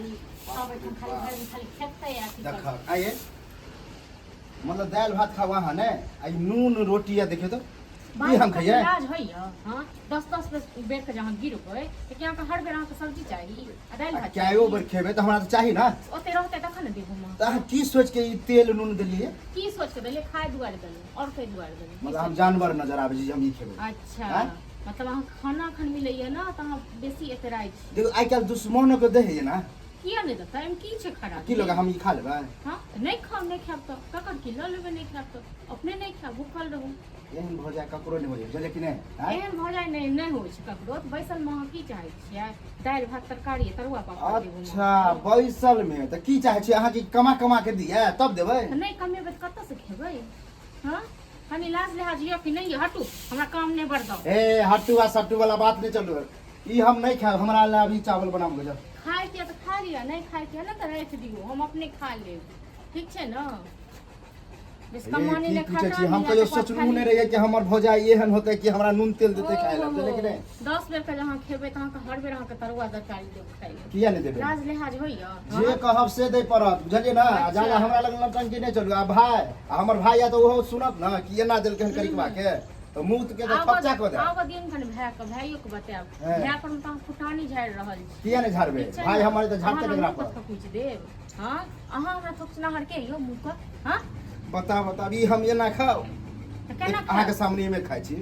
खाली सब एखन खाली भरि दिन खाली खेतै आ की देख करतै। आइए मतलब दालि भात खाउ अहाँ ने आ ई नून रोटी आ देखियौ तऽ बाल ई हम बच्चा खैयै इलाज होइया हाँ दस दस बेर के जहाँ गिरबै तऽ की अहाँके हर बेर अहाँके सब्जी चाही आ दालि आ भात कएओ चाही बेर खेबै तऽ हमरा तऽ चाही ने ओते रहतै तखन ने देब हम तऽ अहाँ की सोचि के ई तेल नून देलियै की सोच के देलियै खाय दुआरे देलियै आओर कोइ दुआरे देलियै की मतलब हम सोच- जानवर नजर आबै छी जे हम ई खेबै अच्छा आँय? मतलब अहाँ खाना एखन मिलैया ने तऽ अहाँ बेसी एतराइ छी देखो आइ काल्हि दुश्मनो के दै है ना किया नहि देतै एहिमे की छै खराब की लोग हम ई खा लेबै हाँ तऽ नहि खाउ नहि खायब तऽ ककर की लऽ लेबै नहि खायब तऽ अपने नहि खायब भूखल रहू एहन भऽ जाय ककरो नहि हो जाय बुझलियै कि नहि आँय? एहन भऽ जाय नहि नहि होइ छै ककरो तऽ बैसल मे अहाँ की चाहै छियै दालि भात तरकारी तरुआ पापड़ देबू अच्छा बैसल मे तऽ की चाहै छी अहाँ की कमा कमा के दिए तब देबै तऽ नहि कमेबै तऽ कतऽसँ खेबै हँ कनि लाज लिहाज यऽ कि नहि यऽ हटू हमरा काम नहि बरदाउ ए हट्टू आ सट्टू वाला बात नहि चलू ई हम नहि खायब हमरा लए अभी चावल बनाबऽ जाउ खायके तऽ खा लिअ नहि खायके ने तऽ राखि दियौ हम अपने खा लेब ठीक छै ने बेस ये कमाने की ने पूछै खाता छी हम कहियो सोचलहुँ नहि रहियै कि हमर भौजाई एहन होतै कि हमरा नून तेल देतै खाय लए बुझलियै कि नहि 10 बेर के अहाँ खेबै तऽ अहाँके हर बेर अहाँके तरुआ तरकारी देब खाय लए किया नहि देबै लाज लिहाज होइया जे कहब से दै पड़त बुझलियै ने आ अच्छा। जादा हमरा लग नौटंकी नहि चलू आ भाय आ हमर भाय या तऽ ओहो सुनत ने कि एना देलकै हन करिकबा के तऽ मुँह के तऽ थपचा कऽ देब आबऽ दियौ ने कनि भायके भाइयोके बतायब हँ। भाय पर हम तऽ अहाँ फुटानी झाड़ि रहल छी किया नहि झाड़बै ठीक छै भाय ने? हमर तऽ अहाँ झाड़तै हमरा केकरा मुँह पर पर थकुचि देब हँ अहाँ हमरा थकुचनाहर के यौ मुँह पर हँ बता बता ई हम एना खाउ तऽ केना अहाँके खायब सामने मे खाइ छी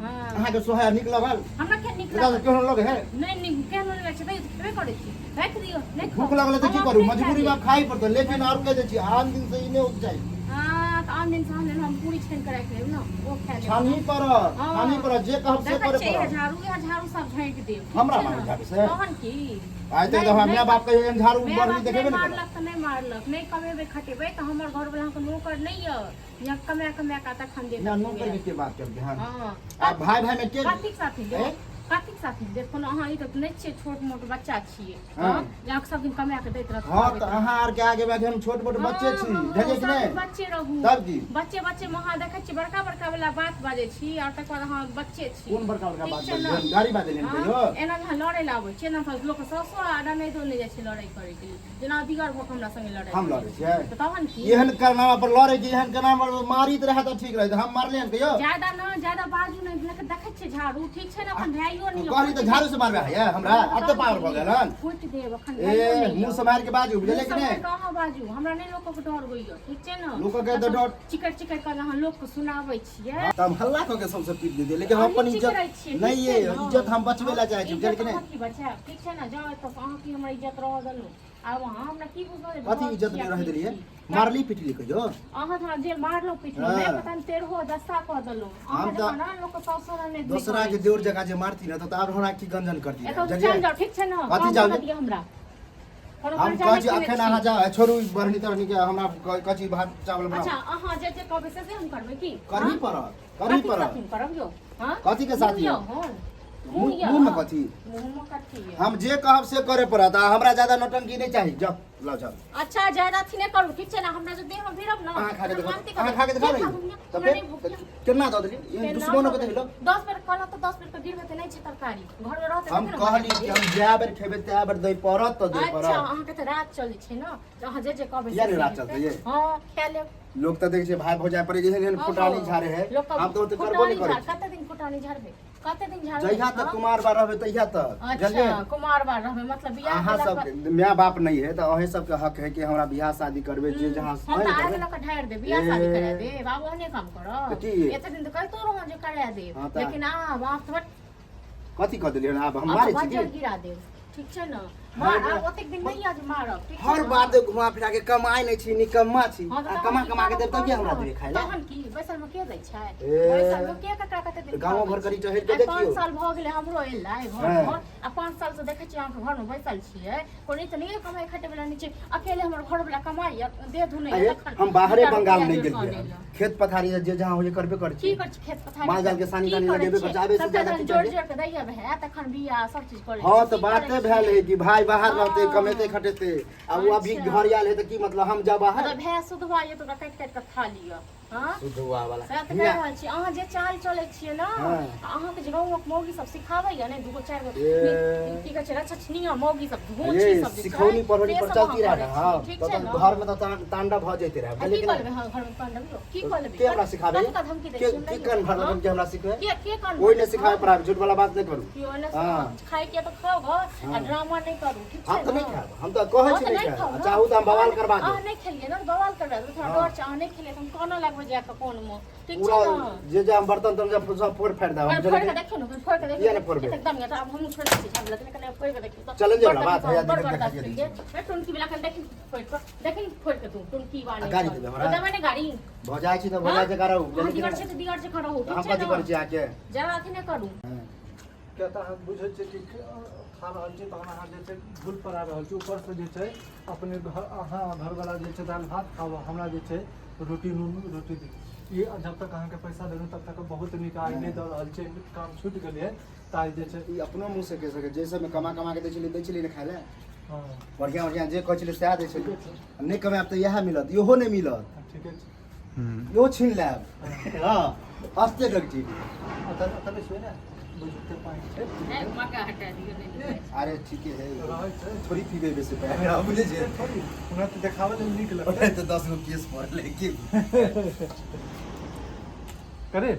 हँ अहाँके सोहा नीक लगल हमरा किया नीक एकरा लागल केहन लगे है नहि नीक केहन लगै छै तैयो तऽ खेबे करै छी राखि दियौ नहि खाउ भूख लगल तऽ हम की करू अपने खा मजबूरी में लेब। खाइ पड़तै लेकिन और कह दै छी आन दिन से ई नहि उपजाई हँ तऽ आन दिन से हम पूरी छानि कऽ राखि लेब ने ओ खा लेब छानही पड़त हँ। छानही पड़त जे कहब से देखै करे छियै इएह पड़त झाड़ू इएह झाड़ू सब झाँकि देब ठीक हमरा छै मारै ने? झाड़ू से? तहन की आइ तक नहि- तऽ हमरा नहि माय बाप कहियो एहन झाड़ू माय बढ़नी बाप देखेबे नहि नहि करत मारलक तऽ नहि मारलक नहि कमेबै खटेबै तऽ हमर घरवला अहाँके नौकर नहि यऽ या कमा कमा कऽ तखन देत ना नौकर के के बात करबै हँ हँ आ भाय भाय में के कथीक साथी ए? देत कथीक साथी देत कोनो अहाँ ई तऽ नहि छियै छोट मोट बच्चा छियै हँ। हँ जे अहाँके सब दिन कमा कऽ दैत रहत हँ तऽ अहाँ आर के आगे बैठे हम छोट मोट बच्चे छी बुझलियै कि नहि बच्चे रहू तब की बच्चे बच्चे मे अहाँ देखै छियै बड़का बड़का वाला बात बाजै छी आओर तकर बाद अहाँ बच्चे छी कोन बड़का बड़का ठीक बात छै ने? बजलियै गाड़ी बाजलियै हँ, कहियो एना जे अहाँ लड़ै लए आबै छियै ने तऽ लोक सासो आ ननैदो नहि जाइ छै लड़ाइ करैके लेल जेना दिगर भऽ कऽ हमरा संगे लड़ाइ हम लड़ै छियै तऽ तहन की एहन कारनामा पर लड़ै के एहन कारनामा पर मारित रहै तऽ ठीक रहै हम मारलियै हन कहियो ज्यादा न ज्यादा बाजू नहि लेकिन देखै छियै झाड़ू ठीक छै ने अपन भाइयो नहि कहली तऽ झाड़ू से मारबे है हमरा एते पावर भऽ गेल हन फूटि देब अखन ए भाइयो नहि मुँह सम्हारि के बाजू बुझलियै कि नहि कहाँ बाजू हमरा नहि लोकक डर होइए ठीक छै ने लोकक तऽ डर चिकर चिकर कऽ अहाँ लोकके सुनाबै छियै तऽ हम हल्ला कऽ के सबसे पीट देलियै लेकिन हम अपन अहीं इज्जत चिकरै छियै, ठीक नहि छै ये ने? इज्जत हम बचबै लए चाहै छी इज्जत बुझलियै कि नहि अहाँ की बचायब ठीक छै ने जाउ एतऽ अहाँ की हमर इज्जत रहऽ देलहुँ आब अहाँ हमरा की बुझल जे कथी घर इज्जत छी नहि आ रहै की देलियै छी। मारली पिटली कहियो अहाँ तऽ जे मारलहुँ पिटलहुँ हाँ। नहि पता नहि तेरहो दस्ता कऽ देलहुँ अहाँ हम तऽ जकाँ ने लोकके साउस ससुर नहि दोसरा के देवर जकाँ जे मारती ने तऽ आब हमरा की गंजन करती एतऽ बुझलियै चलि जाउ ठीक छै ने कथी काम जाउ करऽ दिअ हमरा कोनो हम कर्जा कहै नहि छी खेने अखन छी। अहाँ जाउ छोड़ू ई बढ़नी तरहनी के हमरा कहै छी भात चावल अच्छा बनाउ अहाँ जे जे कहबै से से हम करबै की करही हाँ? पड़त करही कथी पड़त साथी करब यौ हाँ कथी के साथी? मुँह यौ हन मुँह यौ मुँह में कथी मुँह में कथी यौ हम जे कहब से करे पड़त आ हमरा ज्यादा नौटंकी नहि चाही जाउ लाउ जाउ अच्छा ज्यादा अथी नहि करू ठीक छै ने हमरा जे देह में भिड़ब ने अहाँ खा के तऽ देखो वान्ति अहाँ खा के देखा करब। रही हमरा तऽ नहि भूख फेर यऽ। केना दऽ देली एहन केना दुश्मनो के दऽ देखलो देली? 10 बेर कहलहुँ तऽ 10 बेर के गिरबै तऽ नहि छै तरकारी घर में रहतै हम तखन ने कहली बना कि देब। हम जए बेर खेबै तए बेर दै पड़त तऽ दै अच्छा पड़त अहाँके तऽ रात चलै छै ने तऽ अहाँ जे जे कहबै किया से नहि से रात हेतै। चलतै ये? हँ खा लेब लोग तऽ देखै छै भाय भौजाइ पर एहन एहन फुटानी झाड़े है लोक हम तऽ ओते करबो नहि करै छी कते दिन फुटानी झाड़बै कते दिन झाड़बै जहिया तक हँ? कुमार बार रहबै तहिया तक अच्छा बुझलियै कुमार बार रहबै मतलब बियाह अहाँ केला सब पर- माय बाप नहि है तऽ अहीं सबके हक है कि हमरा बियाह शादी करबै जे जहाँ हम है तऽ ने आग करबै। लऽ कऽ ढारि देब बियाह शादी ए। करा देब आब ओहने काम करब तऽ की? एते दिन तऽ कहितो रहौं जे करा देब हँ तऽ- लेकिन आब आब तऽ कथी कऽ देलियै आब हम आब मारै तऽ छी बज्जर की गिरा देब ठीक छै ने मार आब ओतेक दिन नहि यऽ जे मारब ठीक छै हर ने? बात घुमा फिरा के कमाइ नहि छी निकम्मा छी हँ तऽ आ तहन कमा की कमा के करब देब तब तहन हमरा ने? देबै खाय लए तहन की बैसल मे के दै छै ए। बैसल मे के ककरा कते दिन गाँवो खुआबै घर करी छै? टहलि के आइ देखियौ। 5 साल भऽ गेलै हमरो एला घर हँ। पर आ 5 साल से देखै छियै अहाँके घर मे बैसल छियै कोनो तऽ नहि कमाइ खटै वला नहि छै अकेले हमर घर वला कमाइ देह धुनै अरे, तखन हम बाहरे दूटा बंगाल रुपैआ नहि जोड़ि कऽ गेलियै अनैया। खेत पथारी जे जहाँ होइए करबे करै की छी करै छी खेत पथारी माल जाल के सानी की तानी करै लगेबे छियै? करै छी, आबे से सबटा ज्यादा जहन की जोड़ि चाहिए? जोड़ि कऽ दैया भए तखन बिया सब चीज करै हाँ छी तऽ की बाते करै भेल छियै? है कि भाई बाहर रहते हाँ। कमेते खटेते आ वो अभी अच्छा। घर आयल है तऽ की मतलब हम जा बाहर मतलब भए सुधवा ये तऽ ओकरा काटि काटि कऽ खा लिअ हँ शुद्ध हुआ वाला सएह तऽ कहि रहल छी अहाँ जे चाल चलै छियै ने हँ। अहाँके जे गाँवक मौगी सब सिखाबैया ने दूगो चारि गो ए। की कहै छै रक्षणीय मौगी सब घोंची ये सब जे छै, सिखौनी पढ़ौनी से पर सब चलती अहाँ रहे करै ना हाँ छियै, ठीक तो छै तो ने घर में तो तांडव भऽ जैते रहे आ की लेकिन कऽ लेबै अहाँ घर में तांडव यौ की कऽ लेबै के हमरा सिखाबे कथी का धमकी दै के छियै हमरा के यौ? कान भरलक हँ? के हमरा सिखबे के के कान कोई भरलक? नहीं सिखावे पढ़ावे झूठ वाला बात नहीं करू केओ नहि हाँ। खाय के तऽ खाउ घर आ ड्रामा नहि करू ठीक छै हम तऽ ने नहीं खायब हम तऽ कहै अहाँ छी तऽ नहीं नहि खायब खाउ आ ने। चाहू तऽ हम बवाल करबा अहाँ देब नहि खेलियै ने बवाल करबा देब थोड़ा हाँ। डर छै अहाँ नहि खेलियै तऽ हम कोना लगबै जाके कोनमे ठीक पूरा छै ने जे जे हम बर्तन तर्तन सब सब फोड़ फाड़ि देब हम फोड़ के जल्दी देखियौ ने फोड़ के देखियौ किया नहि फोड़बै? एकदम यऽ तऽ आब हमहूँ छोड़ि दै छी झाड़ू लेकिन कने फोड़ के देखियौ तऽ चैलेंज वाला बड़ बात है, बड़ देखियौ, बर्दाश्त देखियौ, केलियै। ए, टुनकी वाला कने देखी फोड़ के देखी फोड़ के तू टुनकी वाला आ, गाड़ी देबै हमरा? देबै ने गाड़ी भऽ जाइ छी तऽ भऽ जाइ छै रहू अहाँ जल्दी दिगर छै तऽ दिगर छै रहू हम ठीक छै कथी करै ने छी अहाँके जरा अथी नहि करू किया तऽ अहाँ बुझै छियै कि खा रहल छी तहन अहाँ जे छै भूल पड़ा रहल छी ऊपरसँ जे छै अपने घर अहाँ घरवला जे छै दालि भात खाउ हमरा जे छै रोटी नून रोटी दियौ ई जब तक अहाँके पैसा देलहुँ तब तक बहुत नीक आइ नहि दऽ रहल छै काम छूटि गेलै तऽ आइ जे छै ई अपनो मुँह से कहि सकै जे सबमे कमा कमा के दै छलियै दै छलियै ने खाय लए हँ बढ़िआँ बढ़िआँ जे कहै छलियै सएह दै छलियै ठीके छै नहि कमायब तऽ इएह मिलत इहो नहि मिलत ठीके छै इहो छीन लेब हँ हँसते लोक छी अतऽ अतऽ बैसबै ने बुझते पानि छै मका हटा दियौ नहि अरे ठीके है रहै छै थोड़ी पीबै बेसी पानि हम बुझै छियै थोड़ी हमरा तऽ देखाबै लेल नीक लगतै ओकरा तऽ 10 गो केस पड़लै की करे